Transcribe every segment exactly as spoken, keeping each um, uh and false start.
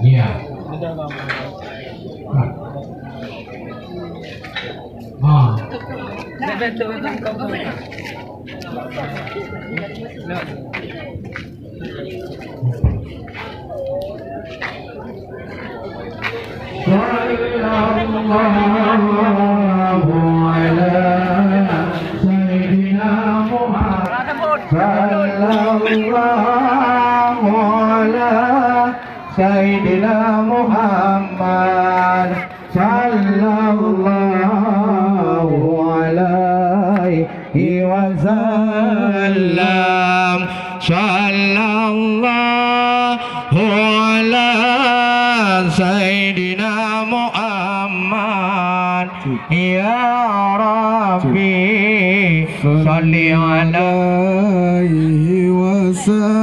Iya. Ah. Sallallahu ala sayyidina Muhammad. Sallallahu ala sayyidina Muhammad. Sallallahu alaihi wasallam. Sallallahu ala sayyidina Muhammad. Ya Rabbi, salli alaihi wasallim.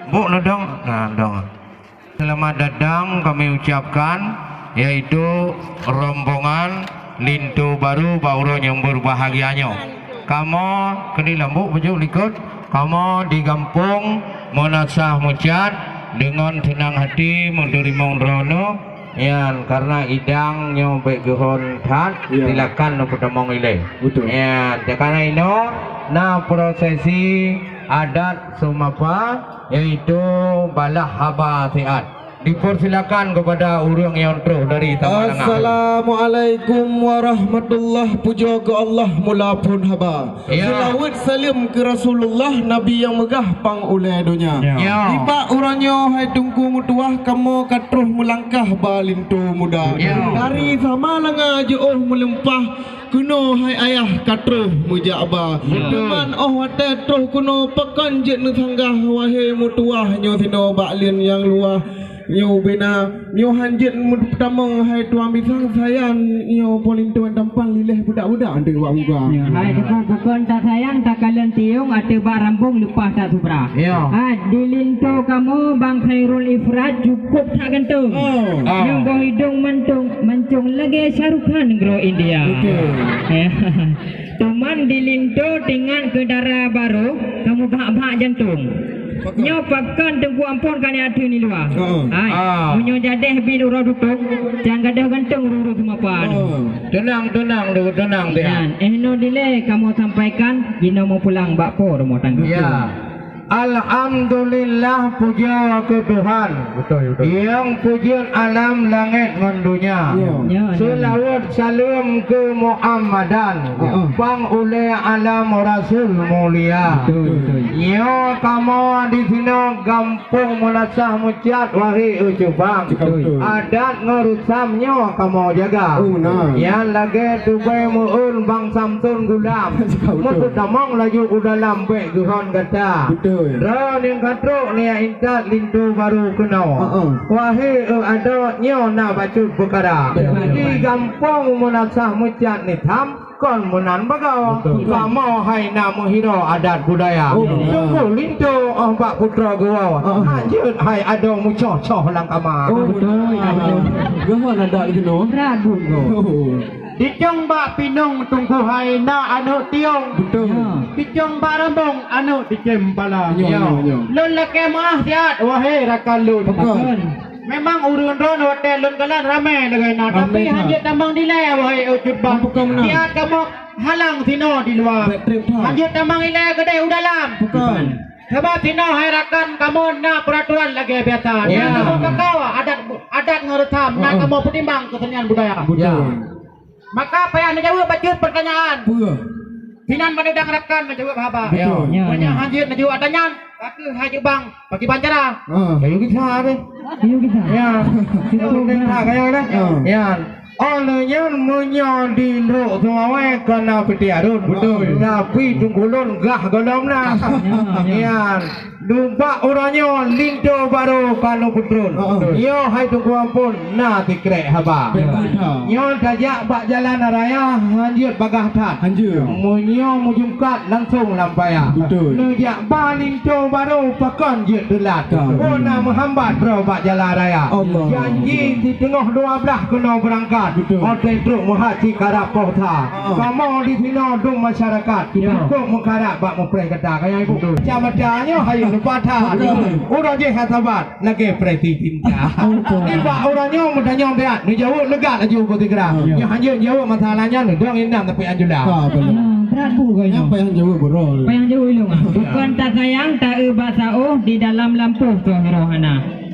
Buk neudong, nah, dong. Selamat datang kami ucapkan, yaitu rombongan linto baru bak uroe nyang berbahagia nyoe. Kamoe keudéh lambok pujuk likot, kamoe di gampông Meunasah Mucat deungon seunang hati meuteurimong droeneuh, nyan karena idang nyoe bék geuhon that, ya, silakan neupeutamong ilée. Betul. Nyan, karena inoe na prosesi adat seumapa, yaitu balah haba siat. Dipersilakan kepada ureuëng nyang troh dari Tamalanga. Assalamualaikum warahmatullah. Pujoe keu Allah mula phon haba. Ya. Seulaweuet saleuem keu Rasulullah, Nabi nyang meugah pang ulée donya. Ya. Ya. Nibak uroe nyoe hai Teungku meutuwah, kamoe ka troh meulangkah ba linto muda. Ya. Dari Samalanga jiôh meuleumpah, keunoe hai ayah ka troh meujak ba. Ya. Teuma óh watée troh keunoe, pakon jeuet neusanggah, wahé meutuwah nyoe sinoe bak leuen nyang luwah. Nyoe bina, nyoe hanjeuet meutamong hai tuan bisan sayan, nyoe polintong tampan lileh budak-budak deuh wak muka. Ya, hai teupeu bukon tak sayang, takalon tiong ateueh bak rambong leupah tak subra. Ya. Ha, di linto kamoe Bang Khairul Ifrad cukup tak ganteng. Oh. Ah. Nyang boh idong mantong, mancong lagée Shah Rukh Khan nanggroe India. Betul. Ya. Teuma di linto teuingat keu dara barô, kamoe bhak-bhak jantong. Pakon? Nyoe pakon Teungku Ampon ka neuateueh niluwa. Heeh. Hai, ah, meunyoe jadeh bin uroe dutok, nyang gadôh ganteng ureuëng-ureuëng seumapa. Oh. Teunang, teunang, teunang, teunang. Nyan, eh, nyoe dilée kamoe sampaikan, jinoe meupulang bak po rumoh tangga. Ya. Alhamdulillah, puja keu Tuhan. Betul, betul. Nyang peujeuet alam langét ngon donya. Ya. Ya, ya. Seulaweuet saleuem keu Muhammadan. Heeh. Pang ulée alam Rasul mulia. Betul, betul. Nyoe kamoe di sinoe gampông Meunasah Mucat, wahé e cubang. Betul. Adat ngon reusam nyoe kamoe jaga. Oh, nah. Nyang lagée tubée meu'eun Bang Samson Gulam. Betul. Meupeutamong laju u dalam bék geuhon gata. Betul. Droeneuh ka trok nyan intat linto barô keunoe. Heeh. Wahé e adoe, nyoe na bacut peukara. Betul. Di gampông Meunasah Mucat ni tham, kon meunan bagoe. Betul. Kamoe hai na meuhiro adat budaya. Oh, betul. Teungku linto óh bak putroe geuwoe. Ah. Hanjeuet hai adoe meucoh-coh lam kama. Oh, betul. Ah. Geuhon adat keunoe. Rabu. Oh. Dicong bak pinong teungku hai na aneuëk tiong. Betul. Ya. Dicong bak rambong aneuëk dicém pala. Ya, ya, ya. Lôn lakée meuáh siat, wahé rakan lôn. Pakon? Memang ureuëng droeneuh watée lôn kalon ramé lagée na, ramé tapi that. Hanjeuet tamong dilée, wahé e cubang. Pakon meunan? Siat kamoe halang sinoe di luwa. Baik treb that. Hanjeuet tamong ilée keudeh u dalam. Pakon? Sabab sinoe hai rakan kamoe na peuratoran lagée biasa. Ya. Na kamoe kakao adat, adat ngon reusam, na, heeh, kamoe peutimbang keuseunian budaya. Betul. Ya. Maka payah neujaweueb bacut peurtanyaan. Peue? Sinan meunudang rakan neujaweueb haba. Betul. Ya, ya. Meunyoe hanjeuet neujaweueb ata nyan, ka kheueh hai cubang, pakriban cara. Ah. Kayu gisa deh. Kayu gisa. Ya. Kayu gisa, kayu deh. Ah. Ya. Óh lheueh nyan meunyoe di Lhokseumawe ka na peuti arot. Betul. Tapi teungku lôn gah gohlom na. Ya, ya. Nyan. Nibak uroe nyoe linto barô ka lôn peutron. Heeh. Nyoe hai Teungku Ampon na sikrek haba. Betul. Nyoe tajak bak jalan raya hanjeuet bagaih that. Hanjeuet. Meunyoe meujungkat langsong lam paya. Betul. Neujak ba linto barô pakon jeuet teulat. Ka. Oh na meuhambat droe bak jalan raya. Allah. Janji siteungoh dua blaih keunoe beurangkat. Betul. Watèe trok meuhat cit karab poh that. Ah. Kamoe di sinoe dum masyarakat. Ya. Cukup meukarab bak mupreh gata. Kaya ibu. Betul. Macam-macam nyoe hayeu lupa that. Betul. Urang jih hana sabat lagèe preti cinta. Betul. Nibak urang nyoe meutanyong biat, neujaweueb leugat laju beusigra. Ya. Nyoe hanjeuet jaweueb masalah nyan, dong inam tapi anjula. Ah, betul. Ya, berat bu kau nyoe. Apa yang jaweueb, bro? Apa yang jaweueb ilong ah? Bukan tak sayang, tak eu bak saoh di dalam lampôh toh roh hana.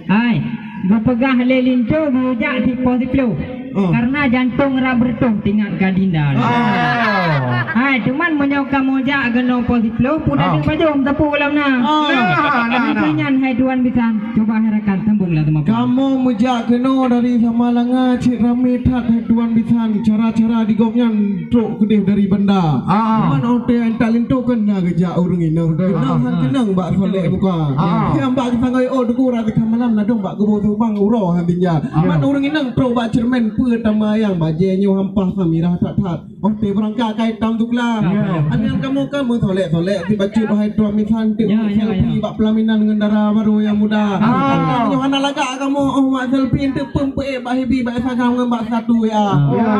Hai, geupeugah lé linto geujak sipoh siploh. Oh. Karena jantong rab reutôh teuingat gadinda. Ah. Hai, cuman meunyoe kamoe jak keunoe poh siploh, pun ada bajôm teupeu lam na. Ah. Nah, nah, nah. Nyan hai tuan bisan, cuba hai rakan sambung lah teuma. Kamoe meujak keunoe dari Samalanga cit ramé that hai tuan bisan. Cara-cara di gobnyan trok keudeh dari banda. Ah. Cuman watèe intat linto kan na geujak ureueng inong. Betul. Keunong han keunong bak solek muka. Ah. Nyang bak geusanggoe oh Teungku rot teuka malam ladôm bak kubu subang uroe han tinja. Ah. Man ureueng inong trok bak ceureumen peue tamayang bajèe nyoe hampah samirah that-that. Watèe beurangkat ka itam tugla. Ya. Aneuk kamoe kan meusolek-solek sibacut hai tuan bisan teuk selfie bak pelaminan ngon dara barô nyang muda. Ah. Nyoe hana lagak kamoe oh mak selfie teuk peumpeuék bak Habi bak Instagram ngon bak satu ya. Ah. Ya.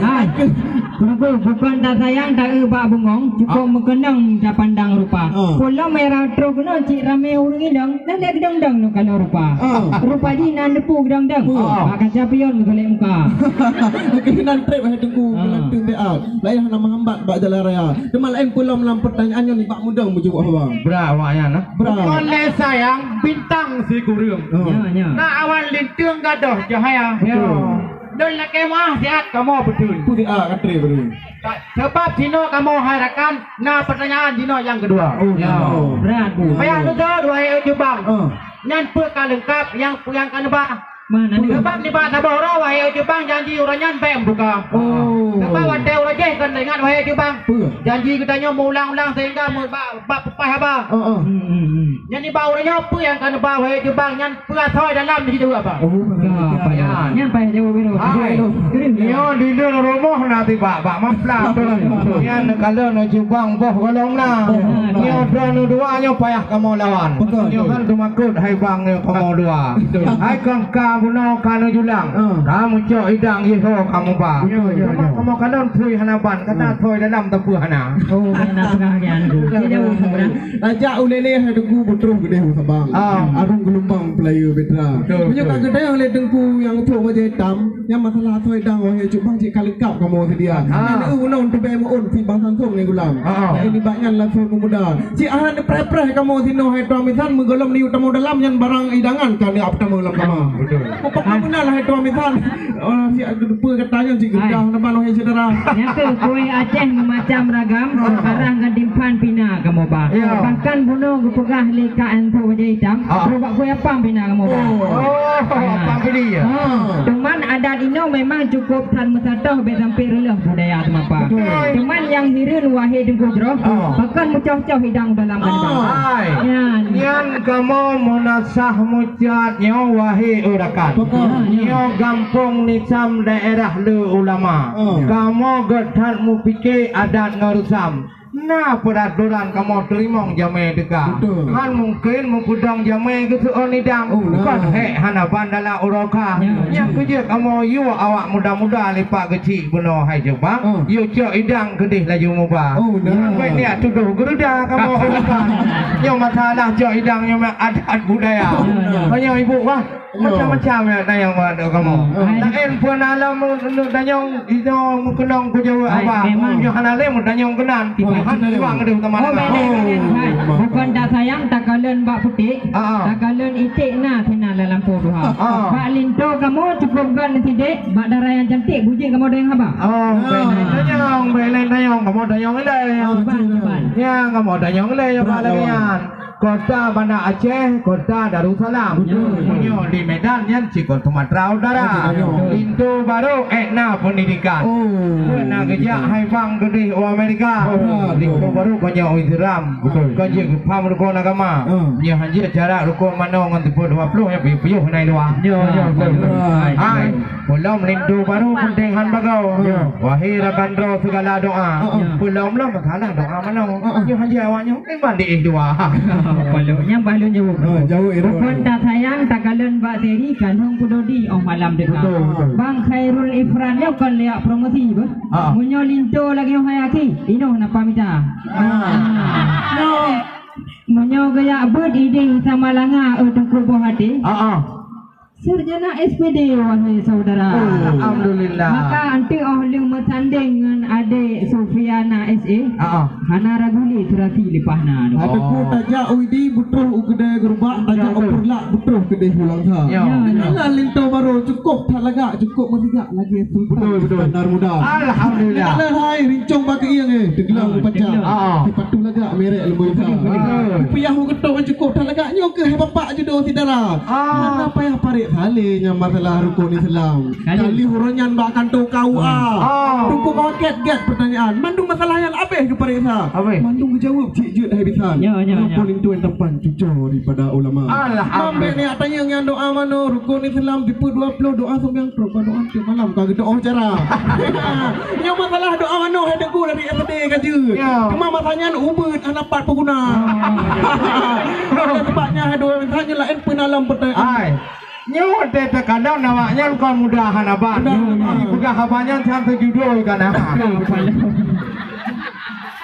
Hai. Teungku, bukan tak sayang tak eu bak bungong, cukup meukeunong tapandang rupa. Ah. Pulo merah trok keunoe cit ramé ureueng inong, dan lé geudong-dong nyoe kalau rupa. Ah. Rupa jih na neupeu geudong-dong. Ah. Bak kaca pion meusolek muka. Keunan trép hai Teungku, keunan trép. Laén hana meuhambat bak jalan raya. Teuma laén peulom lam peutanyaan nyoe nibak mudong meujaweueb haba. Brat awak nyan, nah. Brat. Bukan lé sayang, bintang si kureueng. Oh. Ya, ya. Na awan linteung gadôh cahya. Ya. Lôn lakèe meu'ah siat kamoe peuteun. Peue siat ka trép beureuen. Sabab sinoe kamoe hai rakan, na peutanyaan sinoe nyang keudua. Oh, ya. Brat, Bu. Payah neudok dua ayat jubang. Oh. Nyan peue ka leungkap nyang peue nyang ka neuba. Mana ni? Sabab nibak saboh uroe wahé jubang janji uroe nyan bèk meubuka. Oh. Sabab watèe uroe jih kon teuingat wahé jubang. Peue? Janji geutanyoe meuulang-ulang sehingga meuba-, bak peupah haba. Oh, oh. Hmm, hmm, hmm. Nyan nibak uroe nyoe peue nyang ka neuba wahé jubang nyan peue asoe dalam di situ apa? Oh, ya, apa ya? Nyan payah jaweueb dulu. Hai. Nyoe di dalam rumoh na tibak bak mapla. Betul. Nyan kalau na jubang boh golom na. Betul. Nyoe droeneuh dua nyoe payah kamoe lawan. Betul. Nyoe kan teumakot hai bang nyoe kamoe dua. Betul. Hai kang ka bunoe ka neujulang. Ah. Kamoe cok idang yeh ho kamoe ba. Ya, ya, ya. Kamoe kalon thui hana ban, kata thui dalam teupeu hana. Oh, hana peugah lagèe nyan tu. Tidak, tidak. Raja ulele hai Teungku beutroh geudeh u Sabang. Ah. Arung geulumbang peulayeue betra. Betul, betul. Meunyoe ka geudeh lé Teungku nyang trok bajèe itam, nyang masalah asoe idang wahé jubang cit ka leungkap kamoe seudia. Ah. Nyan eu ulôn tubèe meu'ôn si bang Samsung ngon gulam. Ah. Laén nibak nyan langsung peumuda. Cit hana neupreh-preh kamoe sinoe hai tuan bisan meugohlom neuyue tamong dalam nyan barang idangan ka neuap tamong lam kama. Betul. Mupok meunan hai tuan bisan. Oh, si peue gata nyan cit geudah na ban wahé syedara. Nyang keu kueh Aceh meumacam ragam, ah, parah ngon timphan pina kamoe ba. Ya. Bahkan bunoe geupeugah lé Kak Entu Bajèe Itam, ah, trok bak kueh apam pina kamoe ba. Oh, oh, apam pina ya. Ah, cuman adat inoe memang cukup that meusatoh bèk sampai reuloh budaya teumapa. Betul. Cuman nyang hireuen wahé Teungku jroh, ah, pakon meucoh-coh idang dalam kandang. Ah. Hai. Nyan. Nyan kamoe meunasah meucat nyoe wahé rakan. Betul. Nyoe gampông Nisam daerah le ulama. Ah. Kamoe göt that mupike adat ngon reusam. Na peuratoran kamoe teurimong jamé teuka. Betul. Han mungken meupeudong jamé geuseuôn idang. Oh, nah. Kon hék hana ban dalam uroe ka. Ya. Nyang keujeuet kamoe yue awak muda-muda lipat geuchik bunoe hai jubang. Oh. Yue cok idang keudeh laju muba. Oh, nah. Nyang bèk niat tudoh geureuda kamoe uroe ka. Nyoe masalah cok idang nyoe adat budaya. Ya, ya. Meunyoe ibu wah. Macam-macam ya dayang bak kamoe. Hmm. Laén pun alam dayang inoe meukeunong keu jaweueb abah. Memang. Nyoe hana lé meudayang keunan. Tiba-tiba. Hana lé wang deuh teuma. Oh, beda, beda. Hai. Bukan tak sayang, takalon bak putéh. Ah, ah. Takalon iték na sinan lam lampôh tuha. Ah. Bak linto kamoe cukup gan sidék, bak dara nyang cantik bujéng kamoe dayang haba. Oh, beda dayang, beda dayang, kamoe dayang ilèe. Oh, betul. Ya, kamoe dayang ilèe ya bak lagèe nyan. Kota Banda Aceh, kota Darussalam. Betul. Meunyoe di Medan nyan cit kon Sumatera Utara. Betul. Linto barô ék na pendidikan. Oh. Peuet na geujak hai bang keudeh u Amerika. Oh. Linto barô kon nyoe u Islam. Betul. Kon jeuet geupham rukon agama. Hmm. Nyoe hanjeuet cara rukon manoe ngon sifeut dua ploh nyang piôh-piôh na i luwa. Ya, ya, betul. Hai. Hai. Peulom linto barô peunteng han bagoe. Ya. Wahai rakan droe sigala doa. Ya. Peulom-lom masalah doa manoe. Ya. Nyoe hanjeuet awak nyoe. Memang diéh dua. Kalau nyang bah lôn jaweueb. Ha, jaweueb, Irfan. Rukon tasayang takalon bak seri kalon kudodi oh malam teuka. Betul, betul. Bang Khairul Ifran nyoe kon liak promosi beuh. Ha. Meunyoe linto lagèe nyoe hai aki, inoe napa mita. Ha. Nyoe. Meunyoe geuyak beuet idéh sama langa, eh, teungku boh até. Ha, ha. Sarjana S P D, wahai saudara. Alhamdulillah. Maka anteuk oh lheueh meutandeng ngon adék Sufiana S A. Ah, ah. Hana ragu lé, seurati leupah na. Adak ku tajak u Idi, beutroh u keudè geurubak, tajak u Peureulak, beutroh keudè u Langsa. Ya. Ya, ya. Jalan linto barô, cukup that lagak, cukup meusigak lagèe Sultan Iskandar Muda. Betul, betul. Alhamdulillah. Kita hai rincong bak keuieng, eh, teugeulong, ah, pancang. Teugeulong. Ah. Sipatu lagak merek leumboi sa. Betul, betul. Rupiah u geutôk cukup that lagak, nyoe keuh hai bapak judo syedara. Ah. Hana payah parit salé nyang masalah rukon Islam. Kali. Kali uroe nyan bak kantô K U A. Ah. Teungku Mawakét gét peutanyaan. Mandum masalah nyan abéh geupareksa. Abéh. Mandum geujaweueb cit jeuet hai bisan. Ya, ya, ya. Nyoe pun linto tampan cuco daripada ulama. Alhamdulillah. Mambek ni atanyong nyang doa manoe rukon Islam sifeut dua ploh, doa sumbayang trok, doa tiep malam ka geudoa cara. Nyoe masalah doa manoe hai teungku dari S D ka jeuet. Ya. Cuma masa nyan ubeut hana pat peuguna. Ah. Oleh sebab nyan hai dua misalnya laén peuna lom peutanyaan. Hai. Nyoe watèe teukalon awak nyan kon mudah hana ban. Mudah hana ban. Peugah haba nyan sang teujudo ka na.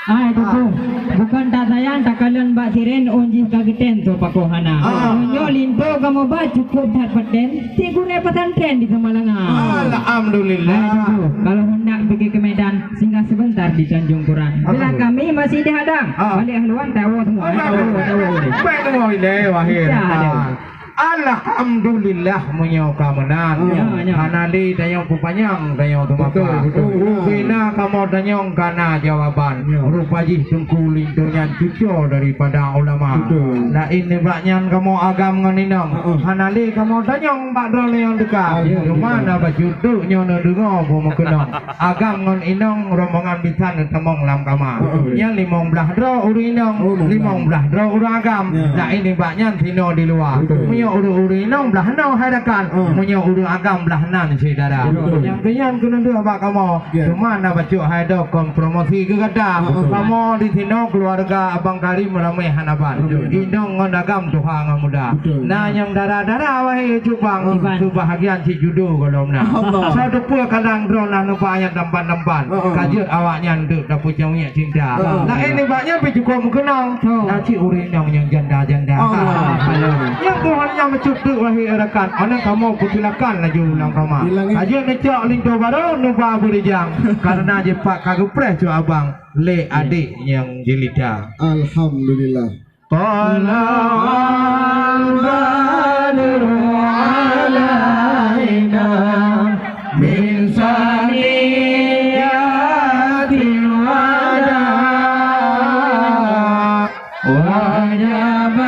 Ai, Teungku, bukon tasayang takalon bak siren ôn jih ka geutén soe pakoh hana. Ah. Meunyoe linto kamoe ba cukup that paten, cit gurèe pesantren di Samalanga. Alhamdulillah. Ai, Teungku, kalau hendak pergi ke Medan, singgah sebentar di Tanjung Kurang. Bila kami masih dihadang, balik haluan tawoe semua. Tawoe, tawoe. Baik, tawoe ilèe, wahai rakan. Alhamdulillah, meunyoe ka meunan. Ya, ya. Hana lé tanyoe peupanyang tanyoe teumapa. Betul, betul. Rubena kamoe tanyong ka na jawaban. Ya. Rupa jih Teungku Linto nyan cuco daripada ulama. Betul. Laén nibak nyan kamoe agam ngon inong. Heeh. Hana lé kamoe tanyong bak droeneuh nyang teuka. Alhamdulillah. Cuma na bacut nyoe neudeungoe beumeukeunong. Agam ngon inong rombongan bisan neutamong lam kama. Betul. Nyan limong blaih droe ureueng inong, oh, limong blaih droe ureueng agam. Ya. Laén nibak nyan sinoe di luwa. Betul. Meunyoe ureueng-ureueng inong blaih noe hai rakan. Hmm. Meunyoe ureueng agam blaih nan syedara. Betul. Nyang keu nyan keuneuk lheueh bak kamoe. Ya. Cuma na bacut hai droe kon promosi keu gata. Betul. Kamoe di sinoe keuluwarga Abang Karim ramè hana ban. Betul. Inong ngon agam tuha ngon muda. Betul. Na nyang dara-dara wahai cubang. Iban. Seubahagian cit judo gohlom na. Allah. Soe teupeu kadang droe na neuba nyang tampan-tampan. Heeh. Ka jeuet awak nyan deuk tapeucaweuek cinta. Heeh. Laén nibak nyan pih cukup meukeunong. Betul. Na cit ureueng inong nyang janda-janda. Allah. Nyang Tuhan nyang meucubtôt wahai rakan. Aneuk kamoe peusilakan laju lam kama. Di langit. Ka jeuet neucok linto barô neuba beurijang. Karena jipat ka geupreh cut abang lé adék nyang jelita. Alhamdulillah. طلع البدر علينا من ثنيات الوداع وجب